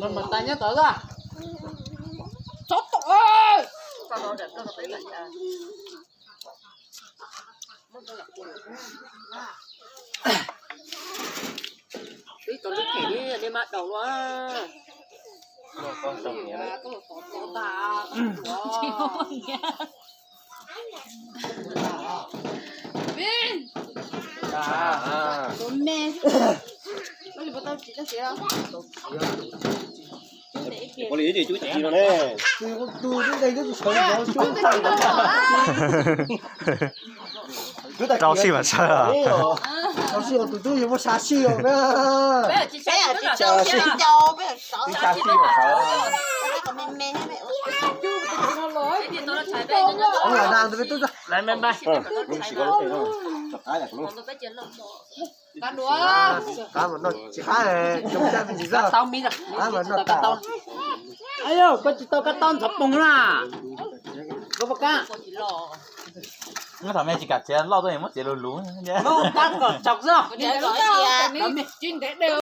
Mas mas tas nyob tod a. Txhob tom. Ib tau lub them li nej mab daus lua. Tus me, tus Ua li ib tug cub tsis no ne. Tus tus tus tus sawv zov cub tag. Rau sij mam sawv. Rau sij tus tub yog muab sa sij os. Sa sij mam sawv. Ua na tus tub. Qab mas noj tsis qab, zoo caj me ntsis zaj. Qab mas noj tas. Ayo, koj tsis tau kab taub ntxhov poog na. Koj pom kab. Nyob thaum me tsis kam txiav loj tuaj, muab txiav lus lus. Kab kom tsaus zog.